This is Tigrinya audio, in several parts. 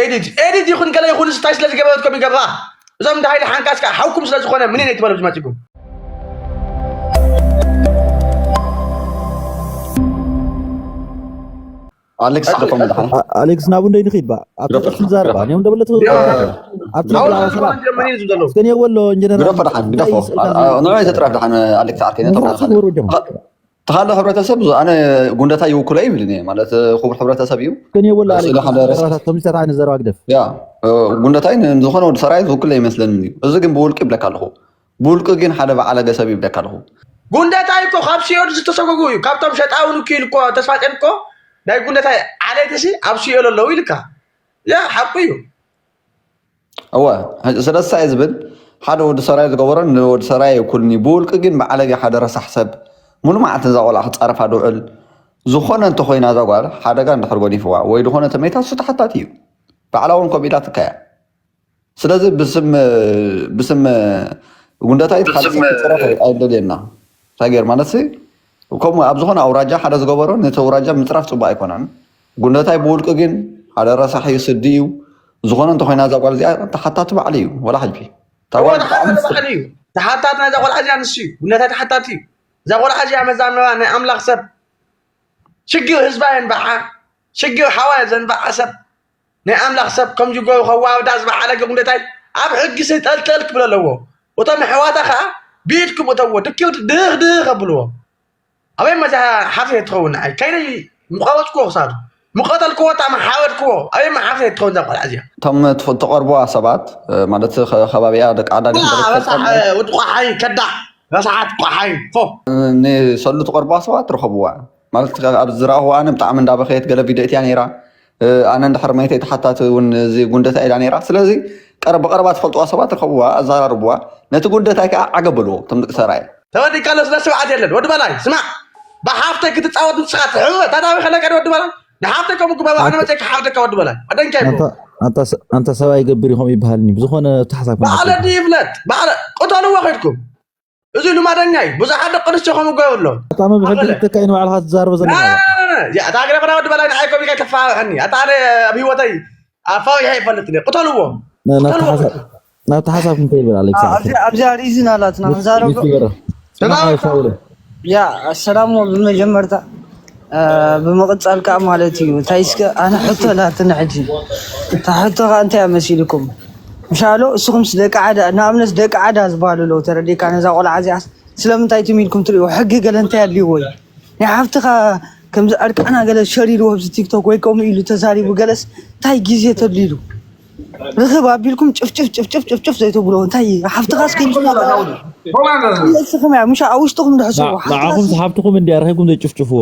ኤዲት ኤዲት ይኹን ገለ ይኹን እንታይ ስለ ዝገበረትኩም ይገብራ። እዞም እንደ ሃይለ ሓንካስ ከዓ ሓውኩም ስለ ዝኾነ ምን ነይ ትበሉ ዝመፅኩም። ኣሌክስ ደፎም ደሓን ኣሌክስ ናቡ እንደይ ንኺድ ባ ኣብቲ ግደፎ፣ ቅርሲ ዛረባ ግደፎ። እኔም ደበለት ግደፎ። ኣብቲ አሁን ዛረባ ሰላም ምን ይዙ ዘሎ እስከኔ ወሎ እንጀነራል ግደፎ ደሓን ግደፎ። ንዑ ተጥራፍ ደሓን ኣሌክስ ዓርከይ ነጥራፍ ወሩ ጀማ ተኻለ ሕብረተሰብ ዙ ኣነ ጉንደታ ይውክሎ ይብል እኔ ማለት ክቡር ሕብረተሰብ እዩ። እስከኔ ወሎ ስለ ሓደ ረስ- ከምዚ ተታ ዓይነት ዘረባ ግደፍ ያ ጉንደታይ ንዝኾነ ወዲ ሰራይ ዝውክሎ ይመስለኒ እዩ። እዚ ግን ብውልቂ ይብለካ ኣለኹ። ብውልቂ ግን ሓደ በዓለገ ሰብ ይብለካ ኣለኹ። ጉንደታይ እኮ ካብ ሲኦል ዝተሰጎጉ እዩ። ካብቶም ሸጣውን እኮ ኢሉ እኮ ተስፋ ጨን እኮ ናይ ጉንደታይ ዓሌትሲ ኣብ ሲኦል ኣለዉ ኢልካ። ያ ሓቁ እዩ። እወ ስለሳ እየ ዝብል ሓደ ወዲ ሰራይ ዝገበሮን ንወዲ ሰራይ ይኩልኒ ብውልቂ ግን ብዓለገ ሓደ ረሳሕ ሰብ ሙሉ መዓልቲ እዛ ቆልዓ ክፃረፋ ድውዕል ዝኾነ እንተኮይና እዛ ጓል ሓደጋ እንድሕር ጎዲፍዋ ወይ ዝኾነ ተመይታ እሱ ተሓታቲ እዩ። ባዕላ እውን ከምኡ ኢላትካ እያ። ስለዚ ብስም ብስም ጉንደታይት ሓደ ሰብ ክፅረፍ ኣይደልየና። እንታይ ገይር ማለት ከምኡ ኣብ ዝኾነ ኣውራጃ ሓደ ዝገበሮ ነቲ ኣውራጃ ምፅራፍ ፅቡቅ ኣይኮነን። ጉንደታይ ብውልቂ ግን ሓደ ረሳሕ እዩ፣ ስዲ እዩ። ዝኾነ እንተኮይና እዛ ጓል እዚኣ ተሓታቲ ባዕሉ እዩ። ወላ ሕጂ እታ ጓል ተሓታቲ ባዕሉ እዩ። ተሓታቲ ናይዛ ቆልዓ እዚኣ ንሱ እዩ። ጉንደታይ ተሓታቲ እዩ። እዛ ቆልዓ እዚኣ መዛመባ ናይ ኣምላኽ ሰብ ሽግር ህዝባ የንባዓ ሽግር ሓዋ ዘንባዓ ሰብ ናይ ኣምላኽ ሰብ ከምዚ ጎ ከዋርዳ ዝበዓለ ጉንደታይ ኣብ ሕጊ ሰይጠልጠል ክብል ኣለዎ። እቶም ኣሕዋታ ከዓ ብኢድኩም እተዎ ድኪ ድኽ ድኽ ኣብልዎ። ኣበይ መዛ ሓፍየ ትኸውን ንዓይ ከይደ ምቆረፅክዎ ክሳዱ ምቆተልክዎ እታ መሓረድክዎ ኣበይ መሓፍየ ትኸውን እዛ ቆልዓ እዚኣ። እቶም ትፈ- ትቐርብዋ ሰባት እ፣ ማለት ከ- ከባቢኣ ደቂ ዓዳ ዲኹም ኣበሳ ተረድፈ- ወዲ ቆሓይ ከዳ ረሳሓት ቆሓይ ፎ ንሰሉ ትቐርብዋ ሰባት ትረኸብዋ ማለት ከ- ኣብ ዝረኣኹዋ ኣነ ብጣዕሚ እንዳበኸየት ገለ ቪድዮ እትያ ነይራ። እ፣ ኣነ እንድሕር መይተ ተሓታቲ እውን እዚ ጉንደታ ኢላ ነይራ። ስለዚ ቀረ- ብቐረባ ትፈልጥዋ ሰባት ትረኸብዋ፣ ኣዘራርብዋ። ነቲ ጉንደታይ ከዓ ዓገበልዎ እቶም ደቂ ሰራየ። ተወዲካሎ ስለ ስብዓት የለን ወዲ በላይ ስማዕ ብሓፍተይ ክትፃወት ንስኻ ትሕወ ታታዊ ከለቀድ ወዲ በላይ ንሓፍተይ ከምኡ ግበባ ኣነ መፀ ክሓፍተካ ወዲ በላይ ኣደንካይ ኣንታ ሰብኣይ ገብር ኢኹም ይበሃልኒ ብዝኾነ ተሓሳብ ባዕለ ድይብለት ባዕለ ቅተልዎ ከድኩም እዚ ልማደኛ እዩ ብዙሓት ደቂ ኣንስትዮ ከምኡ ገበሎ ኣታ መብሕል ተካይ ንባዕልኻ ትዛረበ ዘለኻ እታ ግረፈና ወዲ በላይ ንዓይ ከቢካ ተፋሕኒ ኣታ ኣነ ኣብ ህይወተይ ኣፋዊሐ ይፈልጥ ቅተልዎ ናብቲ ሓሳብ ክንከይድ በል ኣሌክስ ኣብዚኣ ሪዝን ኣላትና ክንዛረብ ዶ? ስማዕ ሻውለ ያ ሰላም ብመጀመርታ ብምቕፃል ከዓ ማለት እዩ እንታይ እስከ ኣነ ሕቶ ላትኒ ሕጂ እታ ሕቶ ከዓ እንታይ መሲልኩም ምሻሎ እስኹምስ ደቂ ዓዳ ንኣብነት ደቂ ዓዳ ዝበሃሉ ኣለዉ ተረዲካ ነዛ ቆልዓ እዚኣስ ስለምንታይ ትም ኢልኩም ትሪእዎ ሕጊ ገለ እንታይ ኣድልይዎ እዩ ናይ ሓፍትኻ ከምዚ ዕርቃና ገለ ሸር ኢልዎ ኣብዚ ቲክቶክ ወይ ከምኡ ኢሉ ተዛሪቡ ገለስ እንታይ ግዜ ተድልይሉ ርኽብ ኣቢልኩም ጭፍጭፍ ጭፍጭፍ ጭፍጭፍ ዘይተብሎ እንታይ ሓፍትኻ እስኪ ንስኹም እያ ምሻ ኣብ ውሽጥኹም ድሕስቡ ንዓኹም ሓፍትኹም እንዲያ ረኺብኩም ዘይጭፍጭፍዎ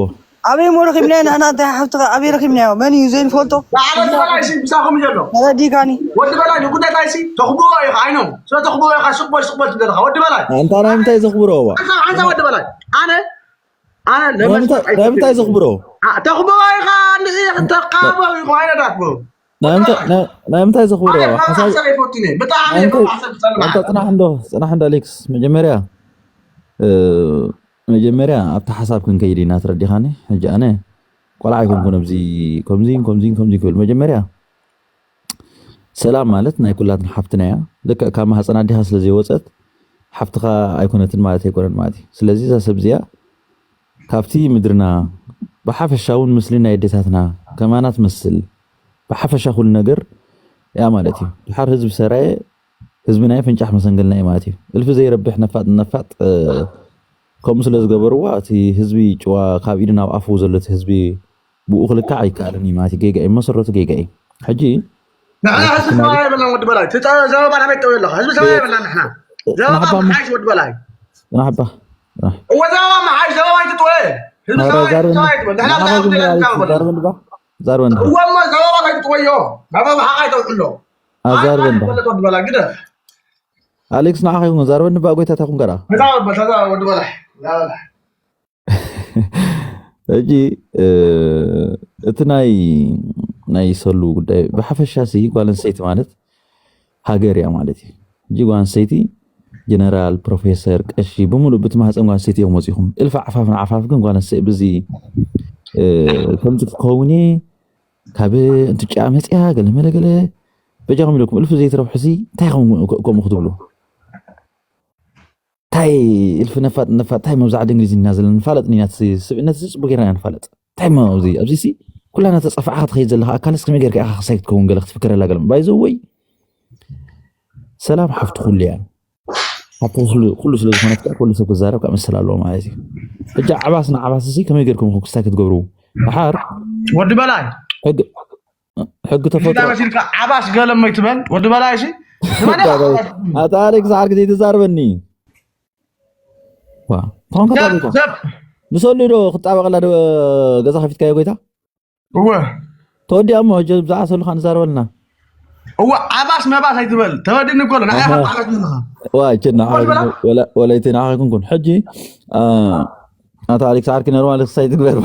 ኣበይ ሞ ረኺብናዮ ንሕና እንታይ ሓፍትኻ ኣበይ ረኺብናዮ መን እዩ ዘይንፈልጦ ብዓለት በላይ ሲ ምሳኹም ዘሎ ተረዲካኒ ወዲ በላይ ንጉዳይ ታይ ሲ ተኽብዎ ኢኻ ኣይኖም ስለ ተኽብዎ ኢኻ ስቕበል ስቕበል ትደለኻ ወዲ በላይ ኣንታ ናይ ምንታይ ዘኽብሮ ዋ ኣንታ ኣንታ ወዲ በላይ ኣነ ኣነ ናይ ምንታይ ዘኽብሮ ተኽብዎ ኢኻ ንዚ ተቃቦ ኢኹ ኣይነዳት ብሩ ናይ ምንታይ ዘኽብሮ ሓሳብ ሓሳብ ይፈቱኒ ብጣዕሚ ኣንተ ይፈቱ ሓሳብ ዝጸልም ኣንተ ጽናሕ እንዶ ጽናሕ እንዶ ኣሌክስ መጀመርያ እ፣ መጀመርያ ኣብቲ ሓሳብ ክንከይድ ኢና ትረዲኻኒ ሕጂ ኣነ ቆልዓ ኣይኮንኩን ኣብዚ ከምዚ ከምዚ ከምዚ ክብል መጀመርያ ሰላም ማለት ናይ ኩላትና ሓፍትና እያ ልክዕ ካብ ማህፀን ኣዲኻ ስለ ዘይወፀት ሓፍትኻ ኣይኮነትን ማለት ኣይኮነን ማለት እዩ ስለዚ እዛ ሰብ እዚኣ ካብቲ ምድርና ብሓፈሻ እውን ምስሊ ናይ ኣዴታትና ከማና ትመስል ብሓፈሻ ኩሉ ነገር እያ ማለት እዩ ድሓር ህዝቢ ሰራየ ህዝቢ ናይ ፍንጫሕ መሰንገልና እዩ ማለት እዩ እልፊ ዘይረብሕ ነፋጥ ነፋጥ ከምኡ ስለ ዝገበርዋ እቲ ህዝቢ ጭዋ ካብ ኢዱ ናብ ኣፉ ዘሎ እቲ ህዝቢ ብኡ ክልካዕ ኣይከኣልን እዩ ማለት እዩ ጌጋ እዩ መሰረቱ ጌጋ እዩ ሕጂ ንሕና ህዝቢ ሰማያ የብልናን ወዲ በላይ እቲ ጸ- ዘበባ ናበይ ጠው ኣለኻ ህዝቢ ሰማያ የብልናን ንሕና ዘበባ ጽናሕባ መሓይሽ ወዲ በላይ ጽናሕባ እወ ዘበባ መሓይሽ ዘበባ ኣይትጥወ ህዝቢ ናብራ ሰማያ ዛርበን ሰማያ ትበል ንሕና ናብራ ሰማያ ዛርበን ትበል ዛርበን ድባ ዛርበን ድባ እወ እሞ ዘበባ ከይትጥወዮ ዘበባ ሓቃይ ተውዕሎ ኣዛርበን ድባ ፈለጥ ወዲ በላይ ግደ ኣሌክስ ንዓኻ ይኹን ዛርበን ድባ ጎይታ ታኹም ከራ ተዛወር በል ተዛወር ወዲ በላይ ዛበላ ሕጂ እ፣ እቲ ናይ ናይ ሰሉ ጉዳይ ብሓፈሻ ሲ ጓል ኣንስተይቲ ማለት ሃገር እያ ማለት እዩ ሕጂ ጓል ኣንስተይቲ ጀነራል ፕሮፌሰር ቀሺ ብምሉእ ብቲ ማህፀን ጓል ኣንስተይቲ እዮም ወፂኹም እልፊ ዓፋፍ ንዓፋፍ ግን ጓል ኣንስተይቲ ብዚ እ፣ ከምዚ ክትከውን እየ ካብ እንትጭያ መፅያ ገለ መለ ገለ በጃኹም ኢለኩም እልፊ ዘይትረብሑ ሲ እንታይ ኹም ከምኡ ክትብሉ እንታይ እልፊ ነፋጥ ነፋጥ እንታይ መብዛዕ ድንግሊዝ ኢና ዘለና ንፋለጥ ኢና ስብእነት ጽቡቅ ጌርና ኢና ንፋለጥ እንታይ ኣብዚ ኣብዚ ሲ ኩላና ተጸፋዕካ ትኸይድ ዘለኻ ኣካልስ ከመይ ጌርካ ኢኻ ክሳይ ክትከውን ገለ ክትፍከረላ ገለ ባይዘወይ ሰላም ሓፍቲ ኩሉ እያ ሓፍቲ ኩሉ ስለ ዝኾነት ኩሉ ሰብ ክዛረብ ካብ መሰል ኣለዎ ማለት እዩ ሕጂ ዓባስ ንዓባስ ሲ ከመይ ጌርኩም ክስታይ ክትገብሩ ድሓር ወዲ በላይ ሕግ ሕጊ ተፈጥሮ መሲልካ ዓባስ ገለም ኣይትበል ወዲ በላይ ሲ ኣታ ኣሌክስ ዓርኪ ዘይተዛርበኒ ንሰሉ ዶ ክጣበቀላ ገዛ ከፊትካዮ ጎይታ እወ ተወዲኣ እሞ ሕጂ ብዛዕባ ሰሉ ከ ንዛረበልና እወ ዓባስ መባስ ኣይትበል ተወዲኒ እኮ ንዓኻ ዓባስ ዘለኻ ወላይቲ ንዓኻ ይኩንኩን ሕጂ ኣታ ኣሌክስ ዓርኪ ነርማል ክሳይ ትግበር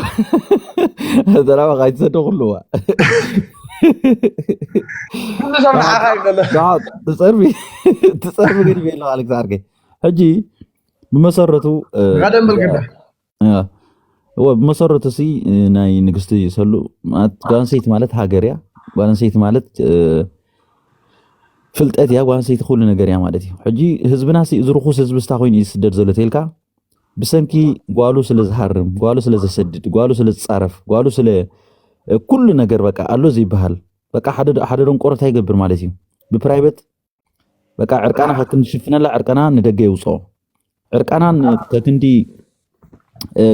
ተራባ ካይትሰዶ ኩሉዋ ትፀርቢ ትፀርቢ ግን ቤሎ ኣሌክስ ዓርከይ ሕጂ ብመሰረቱ ቀደም በልግዳ እወ ብመሰረቱ ሲ ናይ ንግስቲ ሰሉ ጓንሰይቲ ማለት ሃገር እያ ጓንሰይቲ ማለት ፍልጠት እያ ጓንሰይቲ ኩሉ ነገር እያ ማለት እዩ ሕጂ ህዝብና ሲ ዝርኩስ ህዝቢ ስታ ኮይኑ እዩ ዝስደድ ዘሎ ተልካ ብሰንኪ ጓሉ ስለ ዝሃርም ጓሉ ስለ ዘሰድድ ጓሉ ስለ ዝፃረፍ ጓሉ ስለ ኩሉ ነገር በቃ ኣሎ ዘይበሃል በቃ ሓደ ደንቆሮ እንታይ ይገብር ማለት እዩ ብፕራይበት በቃ ዕርቃና ከክንዲ ሽፍነላ ዕርቃና ንደገ የውፅኦ ዕርቃና ከክንዲ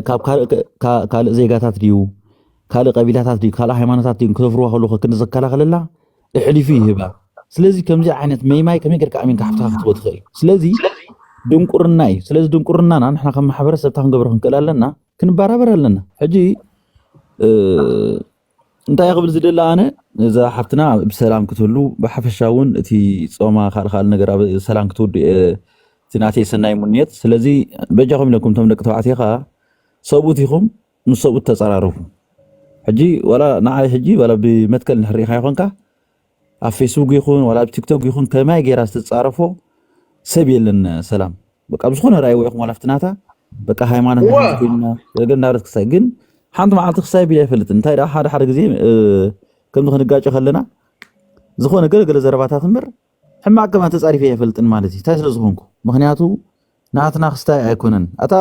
ካብ ካልእ ዜጋታት ድዩ ካልእ ቀቢላታት ድዩ ካልእ ሃይማኖታት ድዩ ክሰፍርዋ ከሉ ከክንዲ ዝከላኸለላ እሕሊፉ ይህባ ስለዚ ከምዚ ዓይነት መይማይ ከመይ ጌርካ ኣሚንካ ሓፍትካ ክትቦ ትኽእል ስለዚ ድንቁርና እዩ ስለዚ ድንቁርናና ንሕና ከም ማሕበረሰብታ ክንገብሮ ክንክእል ኣለና ክንበራበር ኣለና ሕጂ እንታይ ክብል ዝደሊ ኣነ እዛ ሓፍትና ብሰላም ክትህሉ ብሓፈሻ እውን እቲ ፆማ ካልእ ካልእ ነገር ኣብ ሰላም ክትውድእ እቲ ናተይ ሰናይ ሙንየት ስለዚ በጃኹም ኢለኩም እቶም ደቂ ተባዕትዮ ከዓ ሰብኡት ኢኹም ምስ ሰብኡት ተፀራረፉ ሕጂ ዋላ ንዓይ ሕጂ ዋላ ብመትከል ንሕሪኢኻ ይኾንካ ኣብ ፌስቡክ ይኹን ዋላ ኣብ ቲክቶክ ይኹን ከማይ ጌራ ዝተፃረፎ ሰብ የለን ሰላም በቃ ብዝኾነ ራእይዎ ኢኹም ዋላ ፍትናታ በቃ ሃይማኖት ኮይንና ገለ እንዳበለት ክሳይ ግን ሓንቲ መዓልቲ ክሳይ ቢላ ይፈልጥ እንታይ ደኣ ሓደ ሓደ ግዜ ከምዚ ክንጋጨ ከለና ዝኾነ ገለ ገለ ዘረባታት እምበር ሕማቅ ከማ ተጻሪፈ ይፈልጥን ማለት እዩ እንታይ ስለ ዝኾንኩ ምክንያቱ ናትና ክስታይ ኣይኮነን ኣታ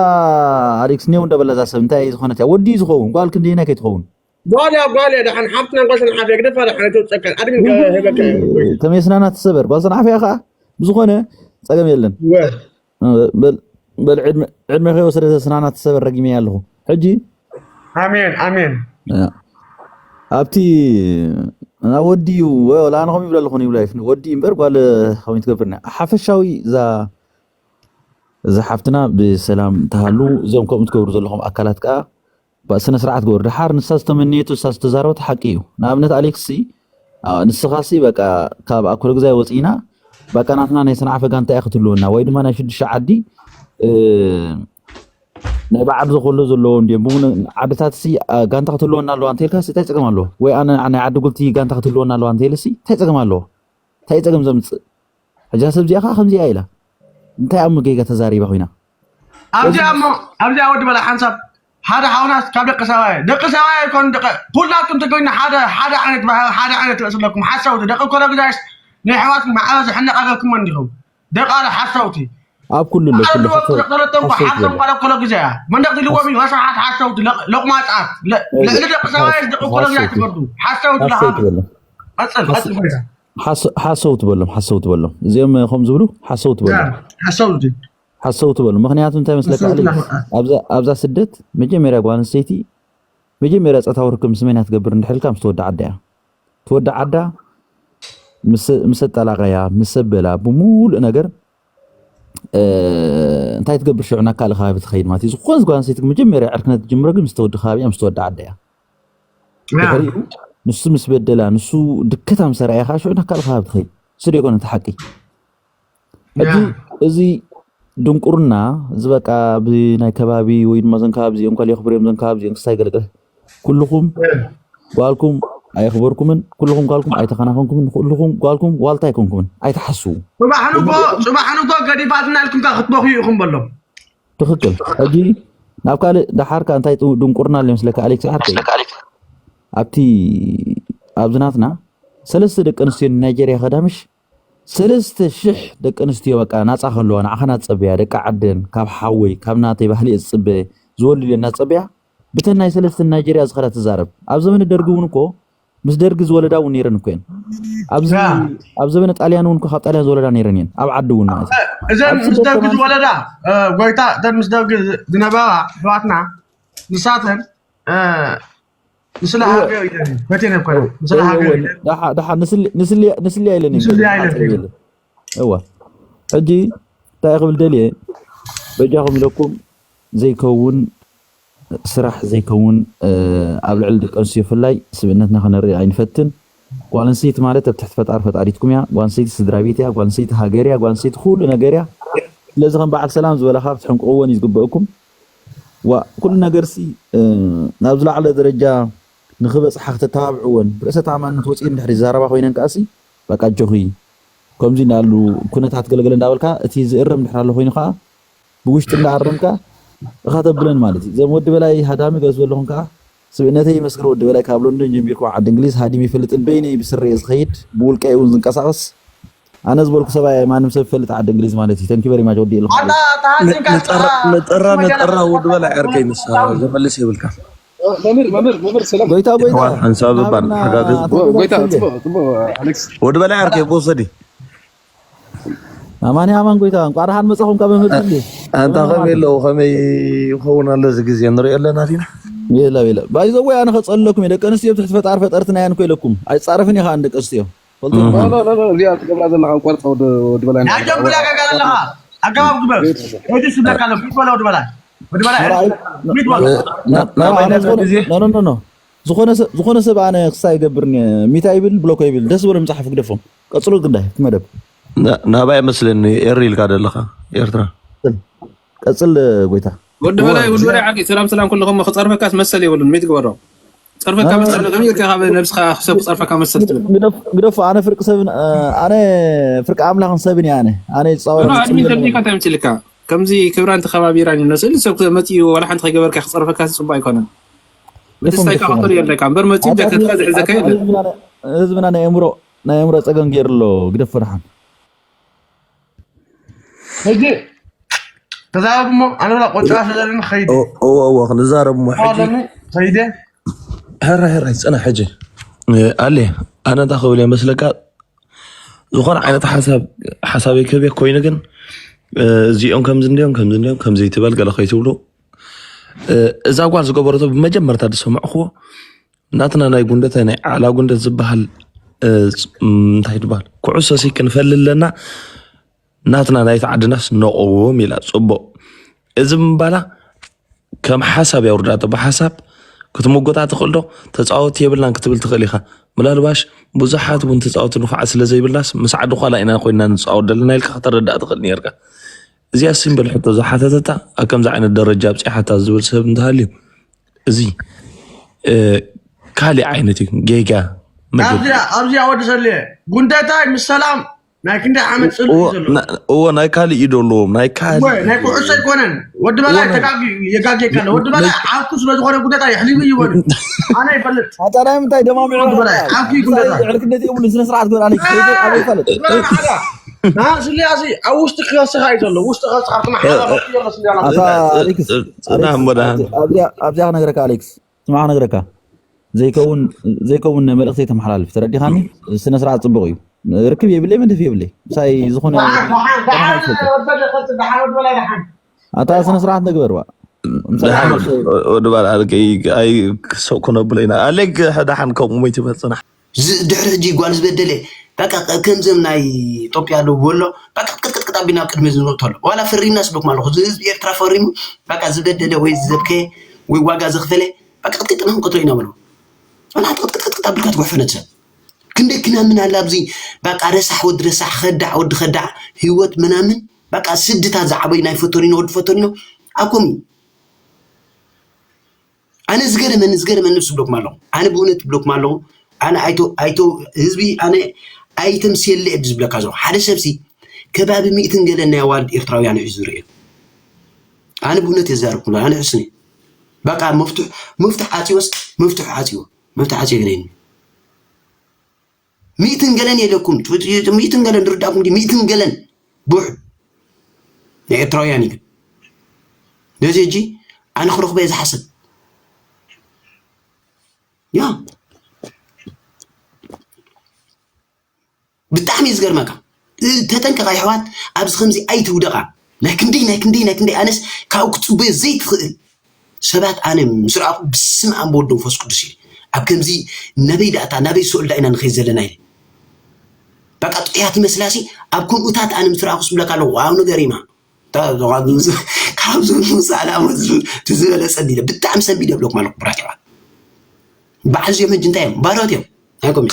ኣሌክስ ኔው እንደበላ እዛ ሰብ እንታይ ዝኾነት እያ ወዲ ዝኸውን ጓል ክንደየናይ ከይትኸውን ጓልያ ጓልያ ደሓን ሓብትና ጓል ሰንዓፍያ ግደፋ ደሓን ኣይተውፀካ ኣድሚን ከህበካ ተሜስናና ትሰበር ጓል ሰንዓፍያ ከዓ ብዝኾነ ፀገም የለን በል ዕድመ ከይወሰደ ስናና ትሰበር ረጊመ ኣለኹ ሕጂ ኣሜን ኣሜን ኣብቲ ናብ ወዲ እዩ ወላ ኣነ ከምኡ ይብለ ኣለኹ ይብላ ወዲ እምበር ጓል ከምኡ ትገብርና ሓፈሻዊ እዛ እዛ ሓፍትና ብሰላም ተሃሉ እዞም ከምኡ ትገብሩ ዘለኹም ኣካላት ከዓ ስነ ስርዓት ግበሩ ድሓር ንሳ ዝተመነየቱ ንሳ ዝተዛረበቱ ሓቂ እዩ ንኣብነት ኣሌክስ ንስኻሲ በቃ ካብ ኣኩለ ግዛይ ወፂእና በቃ ናትና ናይ ሰንዓፈ ጋንታ እያ ክትህልወና ወይ ድማ ናይ ሽዱሽተ ዓዲ ናይ በዓል ዘኮሎ ዘለዎ እንዲዮም ብሙን ዓድታት ሲ ጋንታ ክትህልወና ኣለዋ እንተልካ እንታይ ፀገም ኣለዎ ወይ ኣነ ናይ ዓዲ ጉልቲ ጋንታ ክትህልወና ኣለዋ እንተልሲ እንታይ ፀገም ኣለዎ እንታይ ፀገም ዘምፅእ ሕጂ ሰብ እዚኣ ከዓ ከምዚኣ ኢላ እንታይ ኣብ ጌጋ ተዛሪባ ኮይና ኣብዚኣ እሞ ኣብዚኣ ወዲ በላ ሓንሳብ ሓደ ሓውናስ ካብ ደቂ ሰባየ ደቂ ሰባየ ይኮን ደቂ ኩላትኩም ተገኙ ሓደ ሓደ ዓይነት ባህሪ ሓደ ዓይነት ርእሲ ኣለኩም ሓሳውቲ ደቂ ኮሎ ግዛይስ ናይ ኣሕዋትኩም ማዕረ ዝሕነቃቀልኩም እንዲኹም ደቃለ ሓሳውቲ ኣብ ኩሉ ኣሎ ኩሉ ተለጠንኩ ሓሳብ ባለ ኮሎ ግዛያ መንደቅ ትልዎም እዩ ረሳሓት ሓሳውቲ ለቁማጻት ልዕሊ ደቂ ሰባየ ደቂ ኮሎ ግዛይ ትፈርዱ ሓሳውቲ ለሓሉ ቀጽል ቀጽል ሓሰው ትበሎም ሓሰው ትበሎም እዚኦም ከም ዝብሉ ሓሰው ትበሎም ሓሰው ትበሉ ምክንያቱ እንታይ መስለካ ኣብዛ ስደት መጀመርያ ጓል ኣንስተይቲ መጀመርያ ፆታዊ ርክብ ምስ መን እያ ትገብር እንድሕልካ ምስ ተወዲ ዓዳ እያ ተወዲ ዓዳ ምስ ኣጠላቀያ ምስ ኣበላ ብሙሉእ ነገር እንታይ ትገብር ሽዑ ናብ ካልእ ከባቢ ትኸይድ ማለት እዩ ዝኾነ ጓል ኣንስተይቲ መጀመርያ ዕርክነት ትጅምሮ ግን ምስ ተወዲ ከባቢ ምስ ተወዲ ዓዳ እያ ድሕሪኡ ንሱ ምስ በደላ ንሱ ድከታ ምስ ኣርኣያ ከዓ ሽዑ ናብ ካልእ ከባቢ ትኸይድ እሱ ዶ ይኮነ እቲ ሓቂ ሕጂ እዚ ድንቁርና እዚ በቃ ብናይ ከባቢ ወይ ድማ ዘን ከባቢ እዚኦም ኳል የኽብር እዮም ዘን ከባቢ እዚኦም ክስታይ ገለገለ ኩልኹም ጓልኩም ኣየኽበርኩምን ኩልኹም ጓልኩም ኣይተኸናኸንኩምን ኩልኹም ጓልኩም ዋልታ ኣይኮንኩምን ኣይተሓስቡ ጽባሕ ንጎ ጽባሕ ንጎ ገዲፋትና ኢልኩም ከ ክትበኽዩ ኢኹም በሎም ትኽክል ሕጂ ናብ ካልእ ደሓርካ እንታይ ድንቁርና ኣሎ ይመስለካ ኣሌክስ ዓርከይ ኣብቲ ኣብዚ ናትና ሰለስተ ደቂ ኣንስትዮ ናይጀርያ ከዳምሽ ሰለስተ ሽሕ ደቂ ኣንስትዮ በቃ ናፃ ከለዋ ንዓኻ ናት ፀበያ ደቂ ዓደን ካብ ሓወይ ካብ ናተይ ባህሊ እየ ዝፅበ ዝወልድ እየ እናፀበያ ብተን ናይ ሰለስተ ናይጀርያ ዝኸዳ ትዛረብ። ኣብ ዘመነ ደርጊ እውን እኮ ምስ ደርጊ ዝወለዳ እውን ነይረን እኮ እየን። ኣብዚ ኣብ ዘመነ ጣልያን እውን እኮ ካብ ጣልያን ዝወለዳ ነይረን እየን ኣብ ዓዲ እውን ማለት እዩ። እዘን ምስ ደርጊ ዝወለዳ ጎይታ እተን ምስ ደርጊ ዝነበራ ኣሕዋትና ንሳተን ንስለ ሃገር ኢለን ፈትየን እኮ እየን። ንስለ ሃገር ኢለን ንስልያ ኢለን እዋ ሕጂ እንታይ ክብል ደልየ በጃኹም ኢለኩም ዘይከውን ስራሕ ዘይከውን ኣብ ልዕሊ ደቂ ኣንስትዮ ብፍላይ ስብእነትና ከነርኢ ኣይንፈትን። ጓል ኣንስተይቲ ማለት ኣብ ትሕቲ ፈጣሪ ፈጣሪትኩም እያ። ጓል ኣንስተይቲ ስድራ ቤት እያ። ጓል ኣንስተይቲ ሃገር እያ። ጓል ኣንስተይቲ ኩሉ ነገር እያ። ስለዚ ከም በዓል ሰላም ዝበላ ካብ ትሕንቅቕወን እዩ ዝግበእኩም። ዋ ኩሉ ነገርሲ ናብ ዝለዓለ ደረጃ ንኽበፅሓ ክትተባብዕወን ብርእሰ ተኣማንነት ወፂኤን እንድሕር ይዛረባ ኮይነን ከዓሲ በቃ ኣጆኺ ከምዚ እናሉ ኩነታት ገለገለ እንዳበልካ እቲ ዝእረም እንድሕር ኣሎ ኮይኑ ከዓ ብውሽጢ እንዳኣረምካ እኻ ተብለን ማለት እዩ። እዞም ወዲ በላይ ሃዳሚ ገዝ ዘለኹም ከዓ ስብእነተይ ይመስክር። ወዲ በላይ ካብ ሎንዶን ጀሚርኩ ዓዲ እንግሊዝ ሃዲም ይፈልጥን በይነይ ብስረየ ዝኸይድ ብውልቀይ እውን ዝንቀሳቐስ ኣነ ዝበልኩ ሰብኣይ ማንም ሰብ ይፈልጥ ዓዲ እንግሊዝ ማለት እዩ። Thank you very much ወዲ ኢልኹ ነጠራ ነጠራ ወዲ በላይ ዓርከይ ንሳ ዘመልስ የብልካ ጎይታ ጎይታ ሓንሳብ ባን ሓጋዝ ጎይታ ጽቡቅ ጽቡቅ ኣሌክስ ወዲ በላይ ዓርከይ ብወሰዲ ኣማን ኣማን ጎይታ እንቋዕ ደሓን መጻኹም ካብ መምህር ድልየ ኣንታ ከመይ ኣለዉ ከመይ ይኸውን ኣሎ እዚ ግዜ ንሪኦ ኣለና ዲና የላ የላ ባይዘወይ ኣነ ከጸለኩም እየ ደቂ ኣንስትዮ ብትሕቲ ፈጣሪ ፈጠርትና እየን እኮ ኢለኩም ኣይጻረፍን ኢኻ ንደቂ ኣንስትዮ ፈልጡ እዚኣ ትገብራ ዘለካ ቆርፃ ወዲ በላይ ናጆም ብላ ጋጋ ዘለካ ኣገባብ ግበር ወዲ ስብለካ ኣሎ ፊት በላ ወዲ በላይ ወዲ በላይ ፊት በላ ኖ ኖ ኖ ዝኾነ ሰብ ኣነ ክሳ ይገብር ሚታ ይብል ብሎኮ ይብል ደስ ዝበሎ ምፅሓፍ ግደፎም ቀፅሉ ግዳይ እቲ መደብ ናባይ መስለኒ ኤሪ ኢልካ ዘለካ ኤርትራ ቀፅል ጎይታ ወዲ በላይ ወዲ በላይ ዓርኪ ሰላም ሰላም ኩልኹም ክፀርፈካስ መሰል የብሉን ሚት ግበሮ ፀርፈካ መሰል ከመይ ኢልካ ካብ ነብስካ ሰብ ክፀርፈካ መሰል ትብል ግደፉ ኣነ ፍርቂ ሰብን ኣነ ፍርቂ ኣምላኽን ሰብን እየ ኣነ ኣነ ይፃወር ኣድሚን ተብሊካ እንታይ ምፅልካ ከምዚ ክብራ እንተከባቢራ ነስእል ሰብ መፅኡ ዋላ ሓንቲ ከይገበርካ ክፀርፈካ ፅቡቅ ኣይኮነን ብትስታይ ካክተር የለካ እምበር መፂኡ ደከትካ ዝሕዘካ የለን ህዝብና ናይ ኣእምሮ ናይ ኣእምሮ ፀገም ገይሩ ኣሎ ግደፎ ደሓን ሕጂ ተዛረብ እሞ ኣነ ብላ ቆጭራ ስለዘለኒ ከይደ እወ እወ ክንዛረብ እሞ ሕጂ ኣለኒ ከይደ ሕራይ ሕራይ ፅና ሕጂ ኣሌ ኣነ እንታይ ክብል እየ መስለካ ዝኾነ ዓይነት ሓሳብ ሓሳበይ ክህብ እየ ኮይኑ ግን እዚኦም ከምዚ እንዲኦም ከምዚ እንዲኦም ከምዚ ትበል ገለ ከይትብሉ እዛ ጓል ዝገበረቶ ብመጀመርታ ዝሰማዕክዎ ናትና ናይ ጉንደት ናይ ዓላ ጉንደት ዝበሃል እንታይ ትበሃል ኩዕሶ ሲ ክንፈሊ ኣለና ናትና ናይቲ ዓድናስ ነቕውም ኢላ ፅቡቕ እዚ ምባላ ከም ሓሳብ የውርዳቶ ብሓሳብ ክትምጎታ ትኽእል ዶ ተፃወቲ የብልናን ክትብል ትኽእል ኢኻ ምናልባሽ ብዙሓት እውን ተፃወቲ ንፉዓት ስለ ዘይብልናስ ምስ ዓዲ ኳላ ኢና ኮይና ንፃወት ዘለና ኢልካ ከተረዳእ ትኽእል ነርካ እዚኣ ሲምብል ሕቶ ዝሓተተታ ኣብ ከምዚ ዓይነት ደረጃ ኣብፂሓታ ዝብል ሰብ እንተሃልዩ እዚ ካሊእ ዓይነት እዩ ጌጋ ኣብዚኣ ወዲ ሰልየ ጉንደታይ ምስ ሰላም ናይ ክንደይ ዓመት ፅልኢ ዘሎ እዎ ናይ ካሊእ እዩ ደለዎም ናይ ካሊእ ናይ ኩዕሶ ኣይኮነን ወዲ በላይ ተጋጊ የጋጌካ ኣሎ ወዲ በላይ ዓርኩ ስለ ዝኾነ ጉንደታይ ሕሊቡ እዩ በሉ ኣነ ይፈልጥ ኣታ ናይ ምንታይ ደማሚዑ ወዲ በላይ ዓርኩ እዩ ጉንደታይ ዕርክነት የብሉ ስነ ስርዓት ግበር ኣሌክስ ኣበይ ይፈልጥ ስለ ኣዚ ኣብ ውሽጢ ክኸስኻ እዩ ዘሎ ውሽጢ ከስኻ ትማሓላለፍ ዘሎ ስለ ኣታ ኣሌክስ ፅና እሞ ደሃን ኣብዚኣ ክነግረካ ኣሌክስ ስማዕ ክነግረካ ዘይከውን ዘይከውን መልእክቲ ተመሓላልፍ ተረዲኻኒ ስነ ስርዓት ፅቡቅ እዩ ርክብ የብለይ መንደፍ የብለይ ምሳይ ዝኾነ ኣታ ስነ ስርዓት ንግበር ዋ ወዲ ባል ኣይ ክሰብ ክነብሎ ኢና ኣሌክ ሕዳሓን ከምኡ ሞይቱ ይበል ፅናሕ ድሕሪ ሕጂ ጓል ዝበደለ በቃ ከምዘም ናይ ኢትዮጵያ ኣለዉ በሎ በቃ ቅጥቅጥቅጥ ኣቢልና ኣብ ቅድሚ ዝንእቶ ኣሎ ዋላ ፈሪምና ስበኩም ኣለኹ እዚ ህዝቢ ኤርትራ ፈሪሙ በቃ ዝበደለ ወይ ዝዘብከየ ወይ ዋጋ ዘኽፈለ በቃ ቅጥቅጥና ክንቀትሎ ኢና በሎ ኣና ቅጥቅጥቅጥ ኣቢልካ ትጉሕፈነት ሰብ ክንደይ ክናምን ኣላ ኣብዚ በቃ ረሳሕ ወዲ ረሳሕ ከዳዕ ወዲ ከዳዕ ህይወት ምናምን በቃ ስድታት ዝዓበዩ ናይ ፈተኒኖ ወዲ ፈተኒኖ ኣኮም ኣነ ዝገረመኒ ዝገረመኒ ንሱ ብለኩም ኣለኹ ኣነ ብእውነት ብለኩም ኣለኹ ኣነ ኣይቶ ኣይቶ ህዝቢ ኣነ ኣይተምስየለ እየ ዝብለካ ዘለኹ ሓደ ሰብሲ ከባቢ ሚእትን ገለን ናይ ኣዋልድ ኤርትራውያን ሒዙ ዝርኢ ኣነ ብእውነት እየ ዝዛረብኩም ኣለኹ ኣነ ሕስኒ በቃ መፍትሕ መፍትሕ ዓፅዮስ መፍትሕ ዓፅዮ መፍትሕ ዓፅዮ ግደኒ ሚእትን ገለን የለኩም። ሚእትን ገለን ርዳእኩም ድዩ? ሚእትን ገለን ብውሕድ ናይ ኤርትራውያን እዩ። ግን ነዚ ሕጂ ኣነ ክረኽቦ እየ ዝሓስብ። ያ ብጣዕሚ እዩ ዝገርመካ። ተጠንቀቕ ኣሕዋት፣ ኣብዚ ከምዚ ኣይትውደቓ። ናይ ክንደይ ናይ ክንደይ ናይ ክንደይ ኣነስ ካብኡ ክትጽበዮ ዘይትኽእል ሰባት ኣነ ምስ ረኣኹ ብስም ኣብ ወወልድ ወመንፈስ ቅዱስ እዩ። ኣብ ከምዚ ነበይ ዳእታ ናበይ ስኦል ዳ ኢና ንኸይድ ዘለና ኢለ በቃ ጥዑያት ይመስላሲ። ኣብ ከምኡታት ኣነ ምስ ረኣኹ ስብለካ ኣለኹ ዋው ነገር ይማ ካብዞም ሰላም ዝበለጸ ዲለ ብጣዕሚ ሰንቢደ ብለኩም ኣለኩ ብራት ይባል በዓል እዚኦም ሕጂ እንታይ እዮም ባሮት እዮም ኣይኮም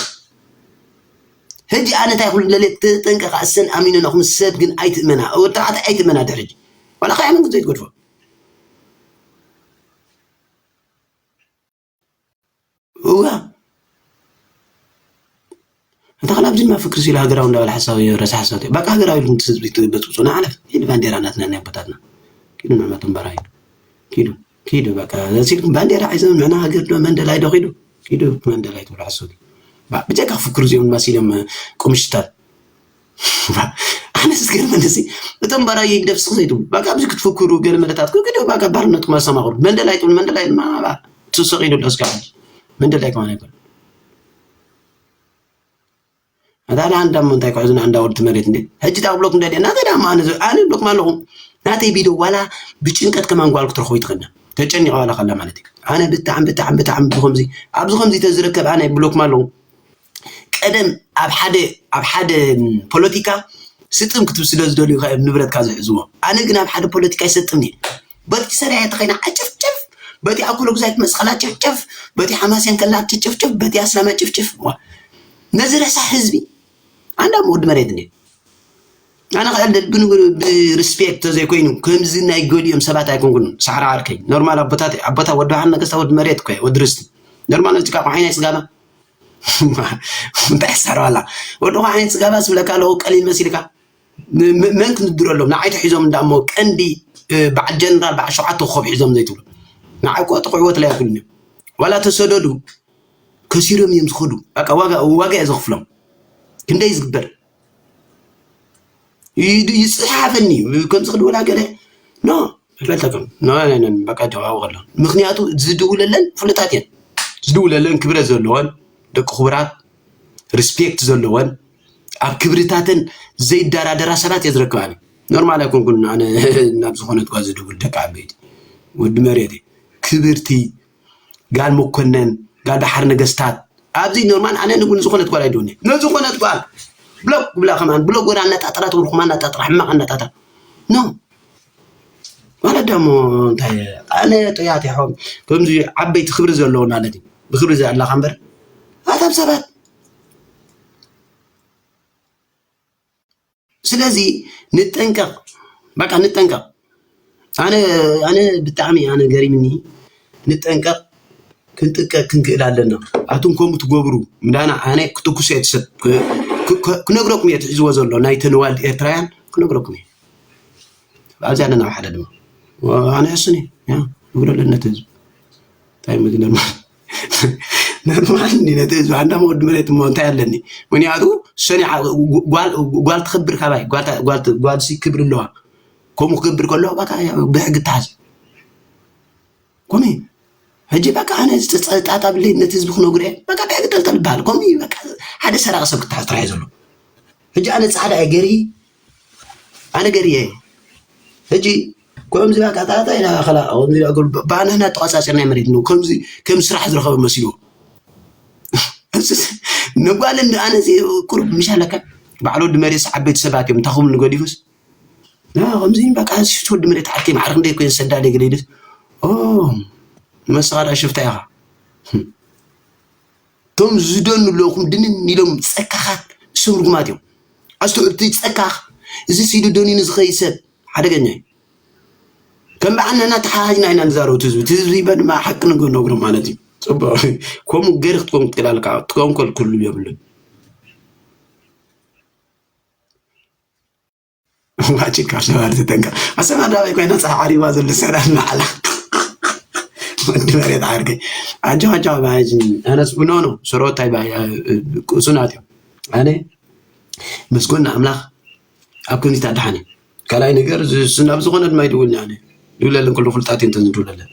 ሕጂ ኣነ እንታይ ኩሉ ለለ ተጠንቀቃ እሰን ኣሚኖ ናኹም ሰብ ግን ኣይትእመና ወጣዕታ ኣይትእመና ድሕሪ ሕጂ ዋላ ከያምን ዘይትገድፎ እዋ እንተ ከላ ኣብዚ ድማ ፍክር ሲሉ ሃገራዊ እንዳበለ ሓሳብ ረሳ ሓሳብ ባካ ሃገራዊ ኢልኩም ትበፅብፁ ንዓለፍ ኢድ ባንዴራ ናትና ናይ ኣቦታትና ኪዱ ንዕመቶም በራይ ኪዱ ኪዱ በቃ ሲልኩም ባንዴራ ሒዞም ንዕና ሃገር ዶ መንደላይ ዶ ኪዱ ኪዱ መንደላይ ትብሉ ሓሳብ ብጀካ ክፍክሩ እዚኦም ማሲሎም ቁምሽታት ኣነ ዝገርመኒ እዚ እቶም ባራይ ይግደፍ ስኽ ዘይትብሉ በቃ ኣብዚ ክትፍክሩ ገለ መለታት ክግደ በቃ ባርነትኩም ኣሰማኽሩ መንደላይ ትብሉ መንደላይ ድማ ትስቕ ኢሉ ኣሎ እስካ መንደላይ ከማን ኣይኮን ኣታ ኣነ ኣንዳ እሞ እንታይ ክሕዝና ኣንዳ ወዲ መሬት እንዴ ሕጂ ታ ክብለኩም ደልየ ናተይ ዳ ኣነ ኣነ ብለኩም ኣለኹ ናተይ ቢዶ ዋላ ብጭንቀት ከማን ጓል ክትረኽቦ ይትኽእልና ተጨኒቐ ዋላ ከላ ማለት እዩ ኣነ ብጣዕሚ ብጣዕሚ ብጣዕሚ ብኸምዚ ኣብዚ ከምዚ ተዝርከብ ኣነ ብለኩም ኣለኹ ቀደም ኣብ ሓደ ኣብ ሓደ ፖለቲካ ስጥም ክትብ ስለ ዝደልዩ ካብ ንብረትካ ዝሕዝዎ ኣነ ግን ኣብ ሓደ ፖለቲካ ይሰጥም እየ በቲ ሰሪያ ተኸይና ዓጨፍጨፍ በቲ ኣኩሎ ግዛይ ትመፅእ ከላ ጭፍጭፍ በቲ ሓማስያን ከላ ጭፍጭፍ በቲ ኣስላማይ ጭፍጭፍ ነዚ ረሳሕ ህዝቢ ኣንዳ ወዲ መሬት እንዴ ኣነ ክዕልል ብንግሩ ብሪስፔክት ተዘይኮይኑ ከምዚ ናይ ገሊኦም ሰባት ኣይኮንኩን ሳዕራ ዓርከይ ኖርማል ኣቦታት ኣቦታ ወዲ ሓን ነገስታ ወዲ መሬት እኮ ወዲ ርስቲ ኖርማል ነዚ ቃቆ ዓይናይ ስጋባ እንታይ ሳረዋላ ወዲ ዓይነት ስጋባ ስብለካ ኣለኹ ቀሊል መሲልካ መን ክንድረሎም ንዓይ ተሒዞም እንዳሞ ቀንዲ በዓል ጀነራል በዓል ሸውዓተ ኮብ ሒዞም ዘይትብሉ ንዓይ እኮ ጥቕዕዎ ተለያትሉኒ ዋላ ተሰደዱ ከሲሮም እዮም ዝኸዱ በቃ ዋጋ ዋጋ እየ ዘኽፍሎም ክንደይ ዝግበር ይጽሓፈኒ ከምዚ ክድውላ ገለ ኖ ይፈልጠኩም በቃ ጀዋቡ ከሎ ምክንያቱ ዝድውለለን ፍሉጣት እየን ዝድውለለን ክብረት ዘለወን ደቂ ክቡራት ሪስፔክት ዘለወን ኣብ ክብርታተን ዘይደራደራ ሰባት እየ ዝረክብ ኣነ ኖርማል ኣይኮንኩን ኣነ ናብ ዝኾነት ጓ ዝድውል ደቂ ዓበይቲ ወዲ መሬት ክብርቲ ጋል መኮነን ጋል ደሓር ነገስታት ኣብዚ ኖርማል ኣነ ንጉን ዝኾነት ጓል ኣይደውኒ ነዝኾነት ጓል ብሎክ ብላ ከማን ብሎክ ወዳ ኣነጣጥራ ትብልኩም ኣነጣጥራ ሕማቕ ኣነጣጥራ ኖ ማለት ደሞ እንታይ ኣነ ጥያት ይሖም ከምዚ ዓበይቲ ክብሪ ዘለዎ ማለት እዩ ብክብሪ ዘላካ እምበር ኣታም ሰባት ስለዚ ንጠንቀቕ በቃ ንጠንቀቕ ኣነ ኣነ ብጣዕሚ ኣነ ገሪምኒ ንጠንቀቕ ክንጥቀቅ ክንክእል ኣለና ኣቱም ከምኡ ትገብሩ ምዳና ኣነ ክትኩስ እየ ትሰብ ክነግረኩም እየ ትሕዝዎ ዘሎ ናይ ተንዋልድ ኤርትራውያን ክነግረኩም እየ ኣብዚ ኣለና ሓደ ድማ ኣነ ሕሱን እየ ንግረለን ነቲ ህዝቢ እንታይ ምግነማ ነርማል እንዲ ነቲ ህዝቢ ኣንዳ መወዲ መሬት እሞ እንታይ ኣለኒ ምክንያቱ ሰኒ ጓል ትኽብር ካባይ ጓል ክብሪ ኣለዋ ከምኡ ክገብር ከሎ ብሕጊ ተሓዝ ኮሚ ሕጂ በቃ ኣነ ጣጣ ብለይ ነቲ ህዝቢ ክነግሮ እየ በቃ ብሕጊ ጠልጠል ይበሃል ኮሚ በቃ ሓደ ሰራቂ ሰብ ክተሓዝ ጥራሕ እዩ ዘሎ ሕጂ ኣነ ፃዕዳ እየ ገሪ ኣነ ገሪ እየ ሕጂ ከምዚ በቃ ጣጣ ኢና ከላ ከምዚ ባንህና ተቋፃፂርና መሬት ነው ከምዚ ከም ስራሕ ዝረኸበ መሲልዎ ነጓልን ኣነ ቁሩብ ምሽ ኣለካ ባዕሎ ድመሬስ ዓበይቲ ሰባት እዮም እንታይ ክብሉ ንገዲፉስ ከምዚ በቃ ሽፍቲ ወዲ መሬት ዓርከይ ማዕረ ክንደይ ኮይነ ሰዳለ ገለ ኢሉስ ንመስኻ ዳ ሽፍታ ኢኻ እቶም ዝደኑ ኣለኹም ድንን ኢሎም ፀካኻት እሶም ርጉማት እዮም ኣስተውዕል እቲ ፀካኽ እዚ ሲዱ ደኒኑ ዝኸይ ሰብ ሓደገኛ እዩ ከም በዓል ንሕና ተሓሃጅና ኢና ንዛረቡ እቲ ህዝቢ እቲ ህዝቢ ይበል ድማ ሓቂ ንግነግሮ ማለት እዩ ፅቡቅ ከምኡ ገይር ክትኮን ትክእል ኣለካ ትኮን ከልክሉ የብሉን ዋጭ ካብ ሰባር ተጠንቀ ኣሰና ዳባይ ኮይና ፀሓ ዓሪባ ዘሎ ሰላም ማዕላ ወዲ መሬት ዓርከይ ኣጆ ኣጆ ባጅ ኣነስ ብኖኖ ሰሮታይ ባያ ቁሱናት እዮም ኣነ ምስ ጎኒ ኣምላኽ ኣብ ክንዲታ ደሓን እዩ። ካልኣይ ነገር ዝስናብ ዝኾነ ድማ ይድውልኒ ኣነ ድውለለን ከሎ ፍልጣት እዩ እንተን ዝድውለለን